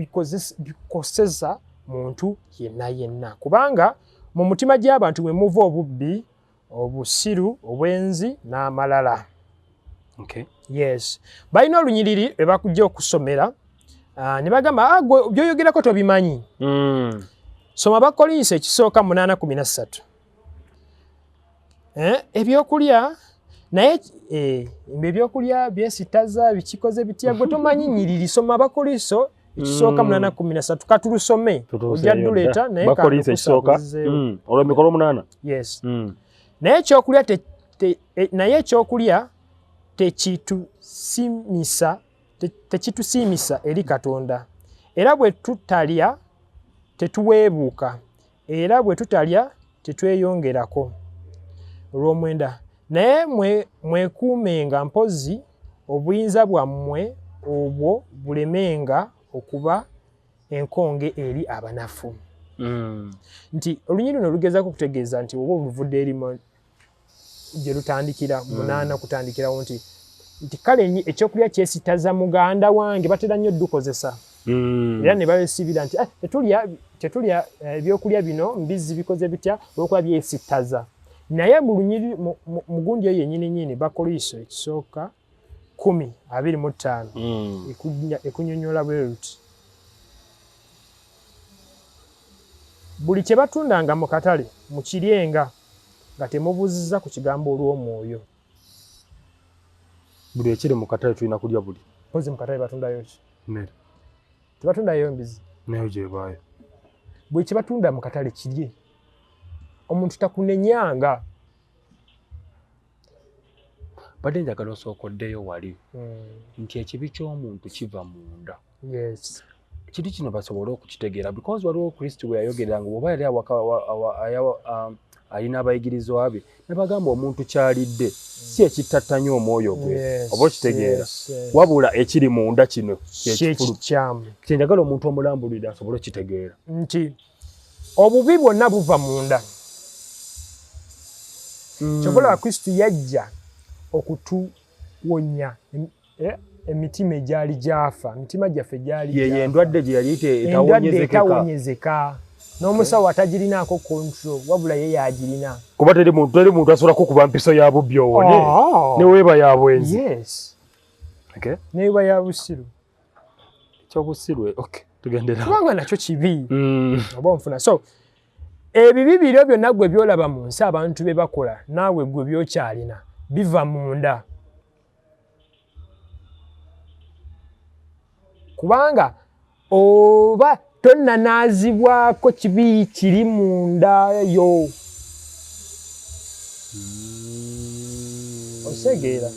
bikoseza muntu yenna yenna, kubanga mu mutima gy'abantu mwe muva obubbi, obusiru, obwenzi n'amalala. Okay. Yes, balina olunyiriri lwe bakujja okusomera, ne bagamba, "Ah, gwe byoyogerako tobimanyi." Soma Bakkolinso ekisooka 8:13. Ebyokulya naye ebyokulya byesitaza bikikoze bitya, gwe tomanyi nyiriri. Soma Abakolinso ekisooka 8:13, katulusome. Tutuuseeyo ojja duleeta dda. Naye Bakolinso ekisooka kandukusaabuzizeewo. Olwo emikolo 8. Yes. Naye ekyokulya naye ekyokulya tekitusiimisa eri Katonda, era bwe tutalya tetuweebuuka, era bwe tutalya tetweyongerako. Olw'omwenda, naye mwekuumenga mpozi obuyinza bwammwe obwo bulemenga okuba enkonge eri abanafu. Nti olunyiriri luno lugezaako okutegeeza nti oba oluvudde eri gye lutandikira 8 kutandikirawo nti kale ekyokulya kyesitaza muganda wange, batera nnyo ddukozesa era ne babesibira nti, "Ah, tetulya ebyokulya bino, mbizzi bikoze bitya, olwokuba byesitaza." Naye mu lunyiriri mu gundi eyo yennyini nnyini, Bakoliiso ekisooka 10:25 ekunyonnyola bwe luti: buli kye batundanga mu katale mukiryenga nga temubuuzizza ku kigambo olw'omwoyo. Buli ekiri mu katale tulina kulya buli. Mpozi mu katale batundayo ki? Mmere. Tebatundayo mbizi? Nayo gyebaayo. Buli kye batunda mu katale kirye, omuntu takunenyanga. Badde njagala osooka oddeyo wali nti ekibi ky'omuntu kiva munda. Yes. Kiri kino basobole okukitegeera, because waliwo Kristo bwe yayogerera nga bw'oba yali awaka alina abayigirizwa be ne bagamba omuntu kyalidde si ekittattanya omwoyo gwe, oba okitegeera, yes. wabula ekiri munda kino kyekikulu. Kyekikyamu. Kyenjagala omuntu omulambulire asobole okukitegeera. Nti obubi bwonna buva munda. Kyova olaba Kristo yajja okutuwonya emitima egyali gyafa, emitima gyaffe gyali yeyo gyafa. Endwadde gye yali endwadde etawonyezekeka. Etawonyezeka n'omusawo atagirinaako control, wabula ye yagirina. Kuba teri muntu asobola kukuba mpiso ya bubbi owone, Ah. neweeba ya bwenzi. Yes. Okay. Neeba ya busiru. Ekyobusiru, okay, tugendera. Kubanga nakyo kibi. Oba onfuna? So ebibi biro byonna gwe byolaba mu nsi abantu be bakola, naawe gwe byokyalina, biva munda, kubanga oba tonnanaazibwako kibi kiri munda yo. Osegeera?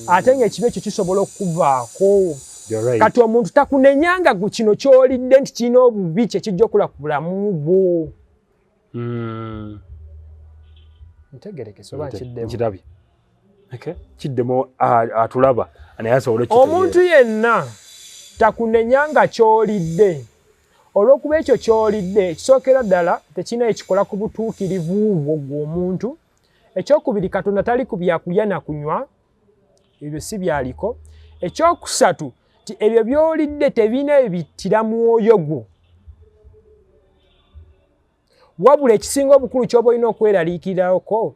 Ate ng'ekibi ekyo kisobola okukuvaako. You're right. Kati omuntu takunenyanga ku kino ky'olidde nti kirina obubi kyekijja okula ku bulamu bwo. Ntegerekese oba nkiddemu? Nkirabye. Okay. Kiddemu atulaba naye asobole okukitegeera. Omuntu yenna takunenyanga ky'olidde, olw'okuba ekyo ky'olidde ekisookera ddala tekirina ekikola ku butuukirivu bwo gwe omuntu. Ekyokubiri, Katonda tali ku byakulya na kunywa, ebyo si byaliko. Ekyokusatu, ti ebyo by'olidde tebirina ebittira mwoyo gwo, wabula ekisinga obukulu ky'oba olina okweraliikirako,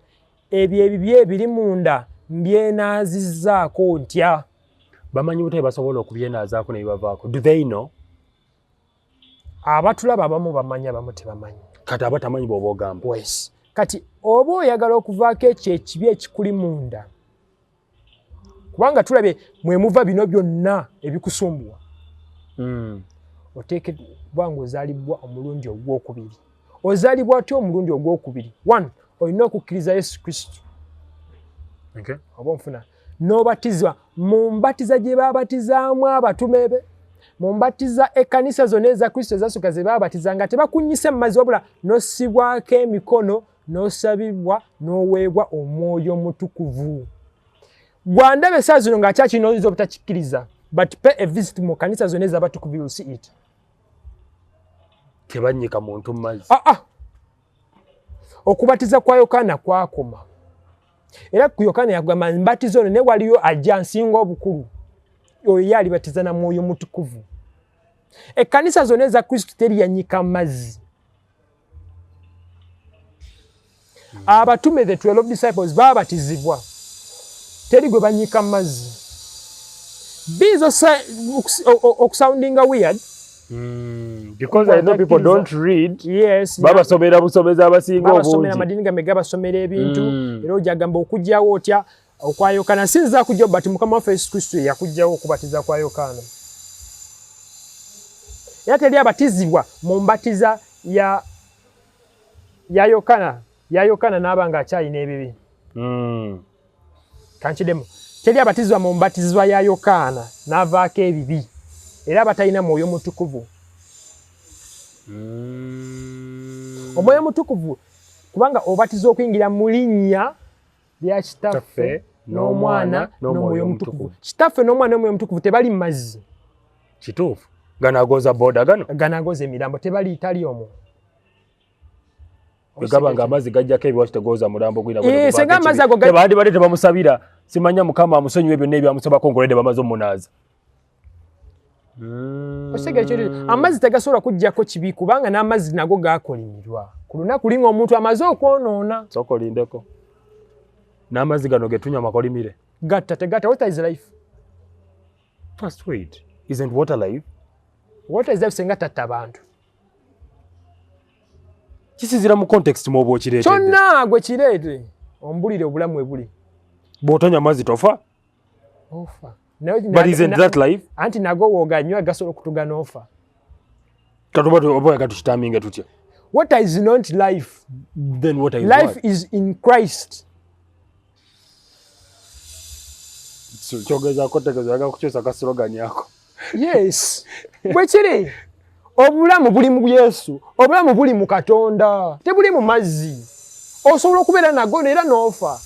ebyo ebibi ebiri munda mbyenaazizzaako ntya? Bamanyi butya basobola okubyenaazaako ne bibavaako? Do they know? Abatulaba abamu bamanyi, abamu tebamanyi. Kati aba tamanyi bw'oba ogamba. Yes. Kati oba oyagala okuvaako ekyo ekibi ekikuli munda, kubanga tulabye mwe muva bino byonna ebikusumbuwa, oteekebwa ng'ozaalibwa omulundi ogwokubiri. Ozaalibwa otya omulundi ogwokubiri? One, olina okukkiriza Yesu Kristo. Oba onfuna? N'obatizibwa mu mbatiza gye baabatizaamu abatume be, mu mbatiza ekkanisa zonna eza Kristo ezasooka ze baabatiza nga tebakunyise mu mazzi, wabula n'ossibwako emikono, n'osabibwa, n'oweebwa Omwoyo Omutukuvu. Gwandaba essaawa zino ng'akyakirina, oyinza obutakikkiriza, but pay a visit mu kanisa zonna ez'abatukuvu, you'll see it. Tebanyika muntu mu mazzi. Ah, ah. Okubatiza kwa Yokaana kwakoma, era ku Yokaana yakugamba, mbatiza ono, naye waliyo ajja nsinga obukulu, oyo ye alibatiza na Mwoyo Mutukuvu. Ekkanisa zonna eza Kristo teri yanyika mazzi. Abatume, the 12 disciples, babatizibwa, teri gwe banyika mazzi. Biyinza okusoundinga weird. Because I know people don't read. Yes. Babasomera busomeza abasinga obungi. Babasomera amadini gamwe gabasomera ebintu. Era ojagamba okugyawo otya okwa Yokaana. Sinza kujja, but Mukama waffe Yesu Kristo yakugyawo okubatiza kwa Yokaana. Era teri abatizibwa mu mbatiza ya Yokaana n'aba nga akyalina ebibi. Kankidemu, teri abatizibwa mu mbatizibwa ya Yokaana n'avaako ebibi, era abatalina mwoyo mutukuvu. Omwoyo mutukuvu, kubanga obatiza okuyingira mu linnya lya Kitaffe n'Omwana n'Omwoyo Omutukuvu. Kitaffe n'Omwana n'Omwoyo Omutukuvu tebali mu mazzi. Kituufu, ganagoza boda gano. Ganagoza emirambo tebali, tali omwo. Bwegaba nga amazzi gajjako ebiwa, kitegeeza mulambo gwina. Eh, senga amazzi ago tebandi badde tebamusabira, simanya Mukama amusonyiwe byonna ebyamusobako ngolwedde bamaze omunaaza. Okitegera ekyo? Amazzi tegasobola kuggyako kibi, kubanga n'amazzi nago gakolimirwa ku lunaku linga omuntu amaze okwonoona. Sooka olindeko, n'amazzi gano getunywa makolimire? Gatta tegatta, water is life. First wait, isn't water life? Water is life senga tatta abantu. Kisinzira mu context mwoba okireetedde. Kyonna gwe kireete ombulire obulamu we buli. Bw'otonywa amazzi tofa. Ofa. But isn't that life? Anti nago woganywa gasobola okutuga n'ofa. Katuba oba katukitaminga tutya? Water is not life. Then water is life what? Is in Christ. So, kyogezaako tegeeza oyagala kukyusa ka slogan ako. Yes, bwe kiri. Obulamu buli mu Yesu, obulamu buli mu Katonda, tebuli mu mazzi. Osobola okubeera nago era n'ofa.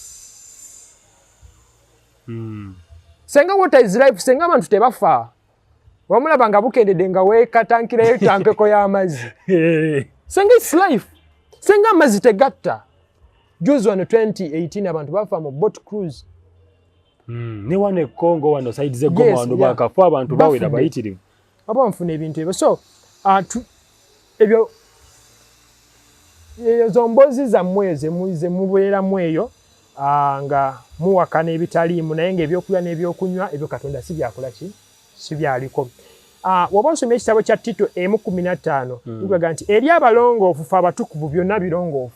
Senga water is life, senga abantu tebafa. Wamulaba nga bukendedde nga weekatankirayo tampeko y'amazzi. Senga it's life, senga amazzi tegatta. Juzi wano 2018 abantu bafa mu boat cruise. Ne wano e Congo, wano side z'e Goma, wano bakafa abantu bawera bayitirivu. Oba nfuna ebintu ebyo. So ebyo ezo mboozi zammwe zemubeeramu eyo nga muwakana ebitaliimu, naye ngaebyokulya n'ebyokunywa ebyo Katonda si byakola ki, si byaliko. Woba osomye ekitabo kya Tito 1:15, bikulaga nti eri abalongoofu, fe abatukuvu, byonna birongoofu.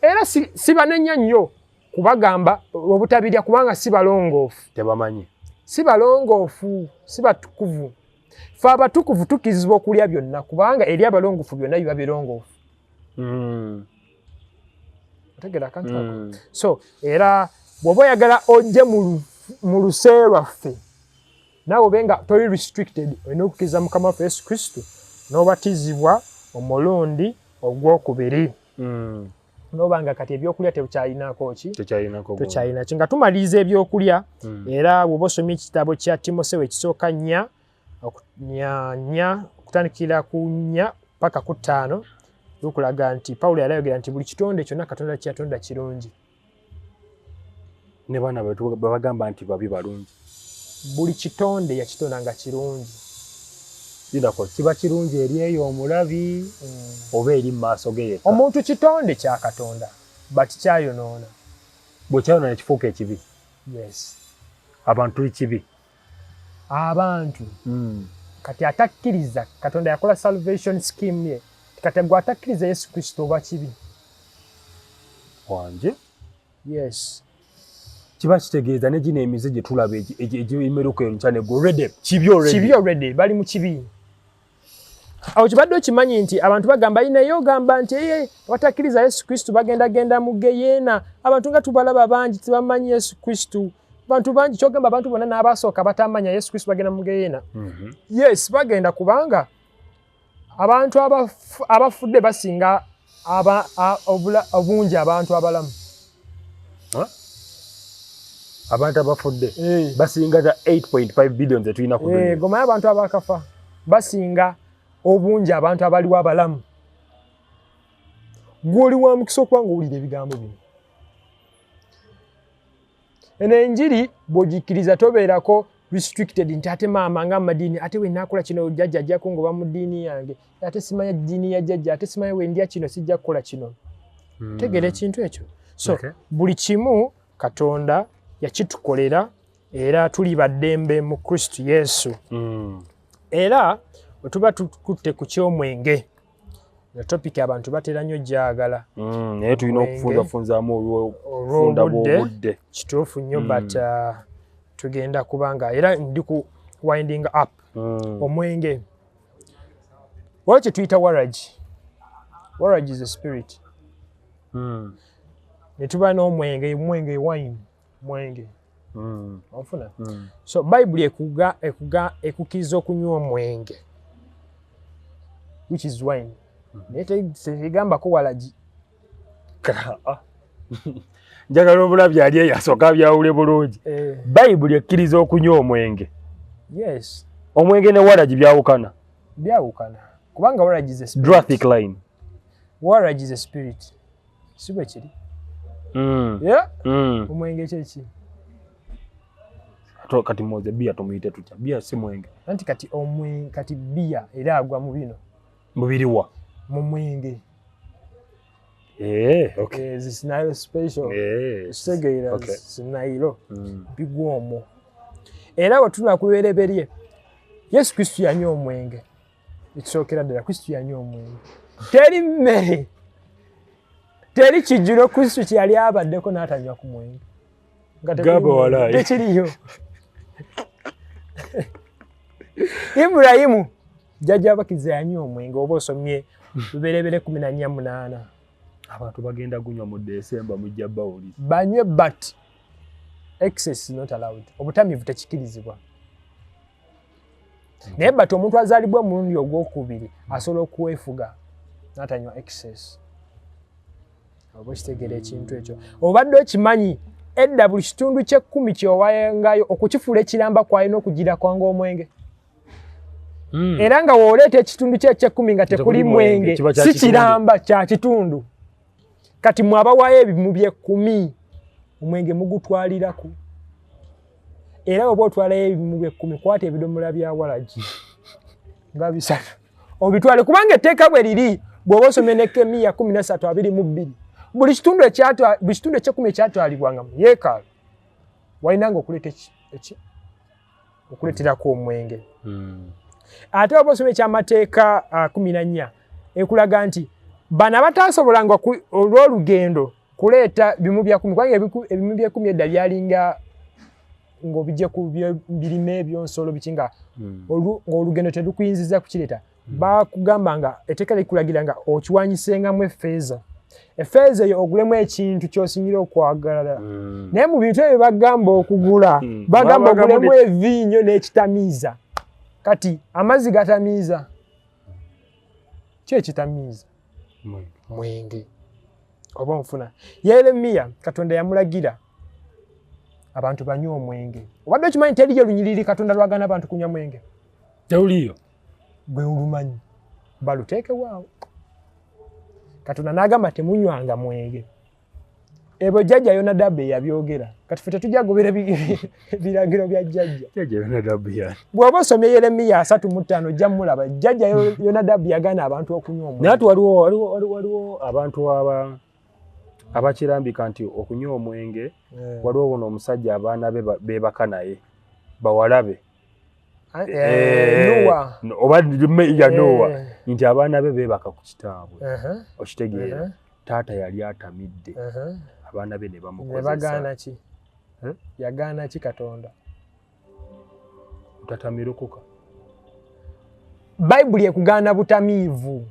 Era sibanenya nnyo kubagamba obutabirya, kubanga si balongoofu. Tebamanyi. Si balongoofu, si batukuvu. Fe abatukuvu tukkirizibwa okulya byonna, kubanga eri abalongoofu byonna biba birongoofu. Otegera akantu ako? So era bw'oba oyagala ojje mu luse lwaffe naawe obe nga toli restricted, olina okukkiriza Mukama waffe Yesu Kristo n'obatizibwa omulundi ogwokubiri, noba nga kati ebyokulya tekyalinako ki, tekyalinako. Ki nga tumaliriza ebyokulya. Era bw'oba osomye ekitabo kya Timosewo ekisooka 4 4 okutandikira ku 4 paka ku 5, lukulaga nti Pawulo yali ayogera nti buli kitonde kyonna Katonda kyeyatonda kirungi. Ne baana babagamba nti babi, balungi. Buli kitonde yakitonda nga kirungi. Lindako, kiba kirungi eri eyo omulabi oba eri mu maaso ge yekka? Omuntu kitonde kya Katonda, but kyayonoona. Bwe kyayonoona ne kifuuka ekibi. Yes. Abantu tuli kibi. Abantu kati atakkiriza Katonda yakola salvation scheme ye, kati gwe atakkiriza Yesu Kristo oba kibi. Wanje. Yes. Kiba kitegeeza ne gino emize gye tulaba egimeruka enkya ne already kibi already. Kibi already, bali mu kibi. Awo kibadde okimanyi nti abantu bagamba, naye ogamba nti eye abatakkiriza Yesu Kristo bagendagenda mu geyeena. Abantu nga tubalaba bangi tebamanyi Yesu Kristo, bantu bangi. Kyogamba abantu bonna n'abasooka batamanya Yesu Kristo bagenda mu geyeena? Yes, bagenda, kubanga abantu abafudde basinga obungi abantu abalamu. Abantu abafudde basinga za 8.5 billion zetulina ku dunia. Gomaye abantu abakafa basinga obungi abantu abaliwo abalamu. Gwoli wa mukisa okuba nga owulira ebigambo bino. Eno enjiri bw'ogikkiriza tobeerako restricted nti ate maama nga madiini, ate wenakola kino jjajja ajja kungoba mu ddiini yange, ate simanya ddiini ya jjajja, ate simanya wendya kino sijja kukola kino. Tegeera ekintu ekyo. So buli kimu Katonda yakitukolera, era tuli baddembe mu Kristo Yesu. Era bwe tuba tukutte ku ky'omwenge, nga topic abantu batera nnyo gyagala. Naye tulina Omwenge. okufunzafunzaamu olw'obufunda olw'obudde. Bw'obudde. Kituufu nnyo, but tugenda kubanga era ndi ku winding up. Omwenge, waliwo kye tuyita waragi. Waragi is a spirit. Ne tuba n'omwenge, omwenge, wine, mwenge. Onfuna? So Bayibuli ekuga ekukkiriza okunywa omwenge, which is wine, naye tegambako walagi. Ah. Njagala obulabi ali eyo asooka abyawule bulungi. Eh. Bayibuli ekkiriza okunywa omwenge? Yes. Omwenge ne waragi byawukana? Byawukana, kubanga waragi is a spirit. Drastic line. Waragi is a spirit, si bwe kiri? Yeah? Omwenge kyeki? Kati moze bia tumuyite tutya? Bia si mwenge. Anti kati omwenge, kati bia era agwa mu bino. Mubiriwa? Mu mwenge. Eh, okay. Eh, zisinayo special. Kitegeera? Sinairo bigwa omwo. Era bwe tuna ku lubereberye, Yesu Kristo yanywa omwenge. Ekisookera ddala, Kristo yanywa omwenge. Teri mmere, teri kijjulo Kristo kye yali abaddeko n'atanywa ku mwenge. Nga tekuli Gamba mwenge. walayi. Tekiriyo. Ibulayimu jjajja abakkiriza yanywa omwenge, oba osomye Lubereberye 14:8. Abantu bagenda gunywa mu Desemba, mujja bawuliza. Banywe, but excess is not allowed. Obutamiivu tekikirizibwa, naye but omuntu azaalibwa omulundi ogwokubiri asobola okwefuga n'atanywa excess. Oba okitegeera ekintu ekyo? Obadde okimanyi edda buli kitundu ky'ekkumi kyowangayo okukifuula ekiramba kwalina okugira kwanga omwenge? Era nga w'oleeta ekitundu kye ekyekkumi nga tekuli Tekuli mwenge, mwenge, kiba kya si kitundu. Kiramba kya kitundu. Kati mwe abawaayo ebimu by'ekkumi, omwenge mugutwaliraku. Era oba otwalayo ebimu by'ekkumi, kwata ebidomola bya walagi nga 3 obitwale, kubanga etteeka bwe liri. Bw'oba osomye Nekkemiya 13:22, buli kitundu ekyekkumi ekyatwalibwanga mu yeekaalu walinanga okuleeta okuleeterako omwenge. Ate oba osoma Ekyamateeka 14, ekulaga nti bano abataasobolanga olw'olugendo kuleeta bimu bya kumi, kubanga ebimu byekumi edda byalinga ng'obijje ku birime ebyonsolo biki, nga ng'olugendo terukuyinziza kukireeta, bakugamba nga etteeka likulagira nga okiwanyisengamu effeeza, effeeza eyo ogulemu ekintu ky'osingira okwagala. Naye mu bintu ebyo bagamba okugula, bagamba Babagamu ogulemu eviinyo n'ekitamiiza. Kati amazzi gatamiiza? Ki ekitamiiza? Mwenge. Mwenge. Oba onfuna? Yeremiya, Katonda yamulagira abantu banywe omwenge. Obadde okimanyi teriyo lunyiriri Katonda lwagana abantu kunywa mwenge? Tewuliyo. Gwe olumanyi, baluteekewaawo. Katonda n'agamba temunywanga mwenge. Ebyo jjajja Yonadabu eyabyogera. Kati ffe tetujja gobera biragiro bya jjajja. Jjajja Yonadabu yani? Bw'oba osomye Yeremiya 35, ojja mulaba. Jjajja Yonadabu yagaana abantu okunywa omwenge. Naye ate waliwo abantu abakirambika nti okunywa omwenge, waliwo buno omusajja abaana be beebaka naye, bawala be. Nowa. Oba ya Nowa, nti abaana be beebaka ku kitaabwe. Okitegeera? Taata yali atamidde, abaana be ne Ne bamukozesa. bagaana ki? Eh? Yagaana ki Katonda? Otatamirukuka. Bayibuli ekugaana butamiivu.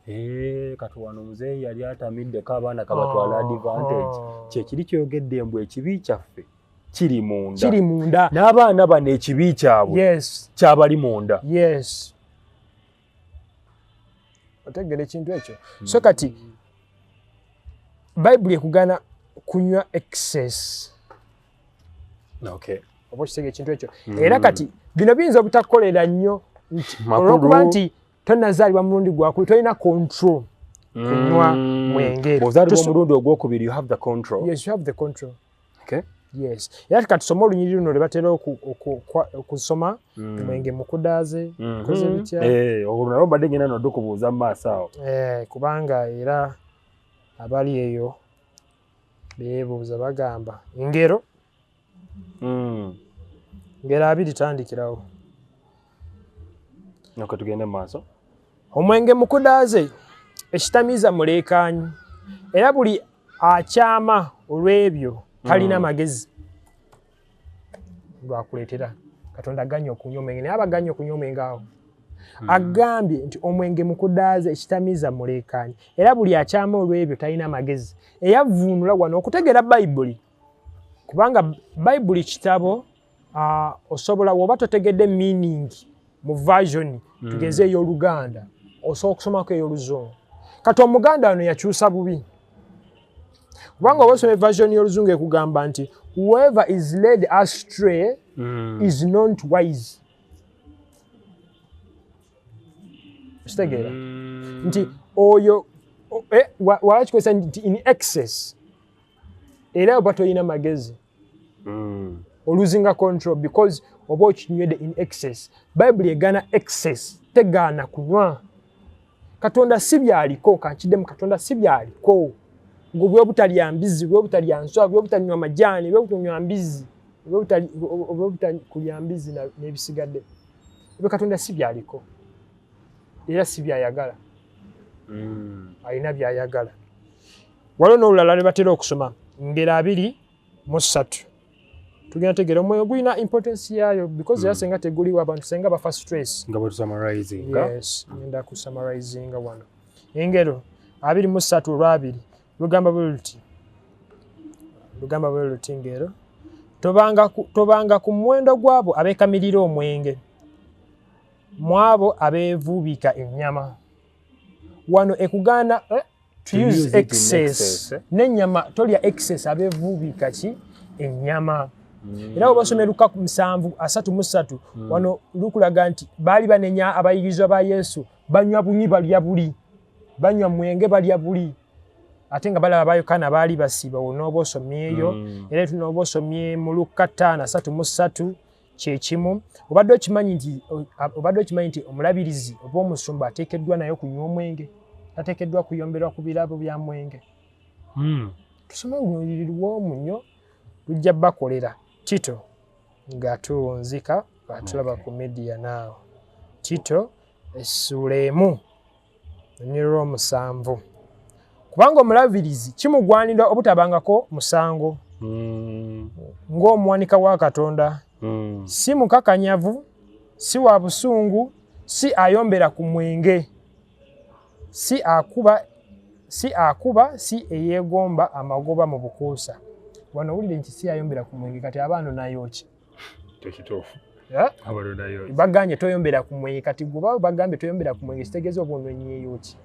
Eh, kati wano muzeeyi yali atamiddeko, abaana kabatwala advantage. Kyekiri kyogedde mbu ekibi kyaffe kiri munda. Kiri munda. N'abaana bano ekibi kyabwe kyabali munda. Yes, otegera ekintu ekyo? So kati Bayibuli ekugaana kunywa excess. Oba okitega ekintu ekyo? Era kati bino biyinza obutakukolera nnyo nti Makulu. olwokuba nti tonazaalibwa mulundi gwakubiri, tolina control kunywa mwenge. Bw'ozaalibwa omulundi ogwokubiri, you have the control. Yes, you have the control. Okay. Yes, era katusome olunyiriri luno lwe batera okusoma. Omwenge mukudaaze koze bitya? Olwo nalwo mbadde ngenda noddukubuuza mu maaso awo. Kubanga era abali eyo beebuuza, bagamba ngero ngero 2 tandikirawo. Nako tugende mu maaso. Omwenge mukudaaze ekitamiiza muleekaanyi, era buli akyama olw'ebyo talina magezi. Lwakuleetera Katonda aganye okunywa omwenge, naye abaganye okunywa omwenge awo agambye nti omwenge mukudaaze ekitamiiza muleekaanyi, era buli akyama olw'ebyo talina magezi. Eyavvuunula wano okutegeera Bayibuli, kubanga Bayibuli kitabo osobola woba totegedde meaning mu version tugeze ey'Oluganda, osobola okusomako ey'Oluzungu. Kati Omuganda wano yakyusa bubi, kubanga oba osoma version y'Oluzungu ekugamba nti whoever is led astray is not wise. Okitegeera nti oyo waba kikozesa nti in excess, era oba tolina magezi, olosinga control because oba okinywedde in excess. Bayibuli egaana excess, tegaana kunywa. Katonda si byaliko, kankiddemu, Katonda si byaliko ngo bwe butalya mbizi, bwe butalya nswa, bwe butanywa majaani, bwe butanywa mbizi, bwe butakulya mbizi n'ebisigadde ebyo. Katonda si byaliko era si byayagala. Alina byayagala. Waliwo n'olulala lwe batera okusoma, ngero 23. Tugenda tegeera omwoyo gulina importance yaayo, because era senga teguliwo abantu senga bafa stress. Nga bwe tusummarizinga. Yes, ngenda ku summarizinga wano. Engero 23 olwabiri lugamba bwe luti, lugamba bwe luti: ngero tobanga ku muwendo gw'abo abeekamirira omwenge, mu abo abeevuubika ennyama. Wano ekugaana to To use use it in excess. Excess, eh? N'ennyama tolya excess, abeevuubika ki ennyama. Era bwe basoma Luka 7:33, wano lukulaga nti baali banenya abayigirizwa ba Yesu, banywa bunywi, balya buli, banywa mwenge, balya buli, ate nga balaba ba Yokaana baali basiiba. Onooba osomyeyo, era tunooba osomye mu Luka 5:33 kyekimu. Obadde okimanyi nti omulabirizi oba omusumba ateekeddwa naye okunywa omwenge, tateekeddwa kuyomberwa ku birabo bya mwenge? Tusome olunyiriri lw'omu nnyo, lujja bakolera Tito nga tuwunzika atulaba ku media naawo. Tito essuula 1 olunyiriri lw'omusanvu: kubanga omulabirizi kimugwanira obutabangako musango, ng'omuwanika wa Katonda, si mukakanyavu, si wa busungu, si ayombera ku mwenge, si akuba, si eyeegomba amagoba mu bukuusa. Wano owulire nti si ayombera ku mwenge, kati abaano nayoki? Tekituufu. Eh? Abano nayo. Bagambye toyombera ku mwenge, kati gwe bagambye toyombera ku mwenge, kitegeeza oba ononyeeyo ki?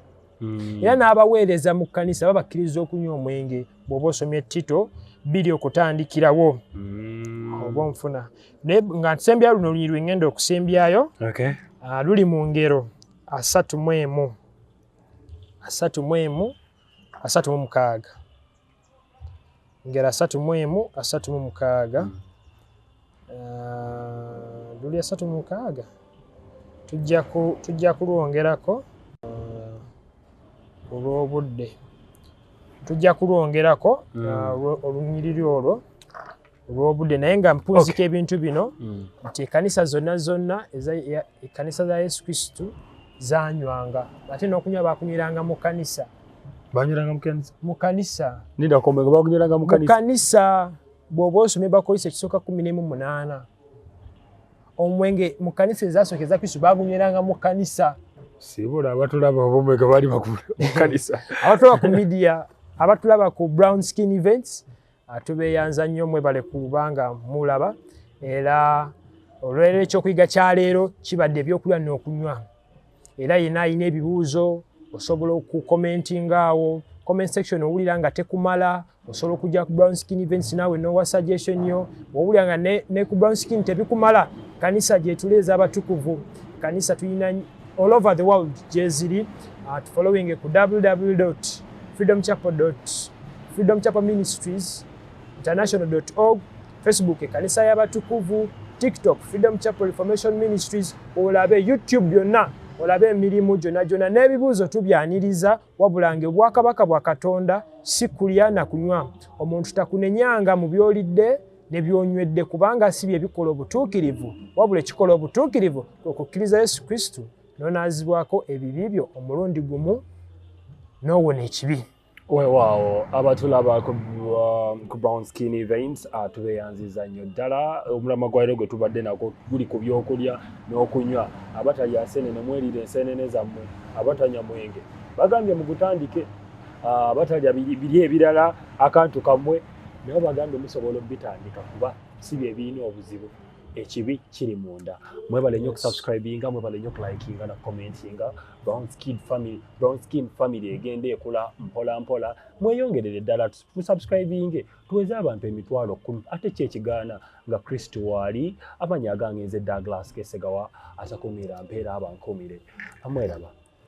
Era n'abaweereza mu kkanisa babakkiriza okunywa omwenge, bw'oba osomye Tito 2 okutandikirawo, oba onfuna. Naye nga nsembyayo luno olunyiriri lwe ngenda okusembyayo, luli mu ngero 31, 31 36, ngero 31 36. Luli 36, tujja kulwongerako olw'obudde, tujja kulwongerako olunyiriri olwo olw'obudde. Naye nga mpunzika ebintu bino nti ekkanisa zonna zonna, ekkanisa za Yesu Kristo zanywanga, ate n'okunywa bakunywiranga mu kkanisa. Banywiranga mu kanisa? Mu kanisa. Ninda kombe, bakunywiranga mu mu kanisa? Kanisa. Bw'oba osomye Bakolisa ekisooka 18, omwenge mu kanisa ezasooka eza Kristo bagunyweranga mu kanisa. Sibula abatulaba obumwenge bali bakulu mu kanisa. Abatulaba ku media, abatulaba ku Brown Skin Events, tubeeyanza nnyo, mwebale kubanga mulaba. Era olwaleero ekyokuyiga kya leero kibadde ebyokulya n'okunywa. Era yenna alina ebibuuzo osobola okucommentinga awo comment section. Owulira nga tekumala, osobola okujja ku Brown Skin Events naawe nowa suggestion yo. Owulira nga ne ku Brown Skin tebikumala, kanisa gyetuli ez'abatukuvu, kanisa tulina all over the world gyeziri. Following ku www freedom chapel freedom chapel ministries international org. Facebook Ekkanisa y'Abatukuvu, TikTok Freedom Chapel Reformation Ministries, olabe YouTube byonna, olabe emirimu gyonna gyonna n'ebibuuzo tubyaniriza. Wabula nga obwakabaka bwa Katonda si kulya na kunywa. Omuntu takunenyanga mu by'olidde ne by'onywedde, kubanga si bye bikola obutuukirivu, wabula ekikola obutuukirivu kwe kukkiriza Yesu Kristo n'onaazibwako ebibi byo omulundi gumu n'owona ekibi. Weewaawo, abatulaba ku Brown Skin Events, tubeeyanziza nnyo ddala. Omulamwa gwaliro gwe tubadde nagwo guli ku byokulya n'okunywa. Abatalya nsenene, mwerire ensenene zammwe. Abatanywa mwenge, bagambye mugutandike. Abatalya biri ebirala, akantu kammwe nabo bagambye musobola obitandika, kuba si bye birina obuzibu, ekibi kiri munda. Mwebale nnyo okusubscribinga, mwebale nnyo okulikinga na commentinga. Brown Skin Family, Brown Skin Family egenda ekula mpola mpola. Mweyongerere ddala musubscribinge, tuweze abantu 100,000. Ate ki ekigaana nga Kristo waali? Amannya agange nze Douglas Kesegawa, asakumira mpeera abankumire amweraba.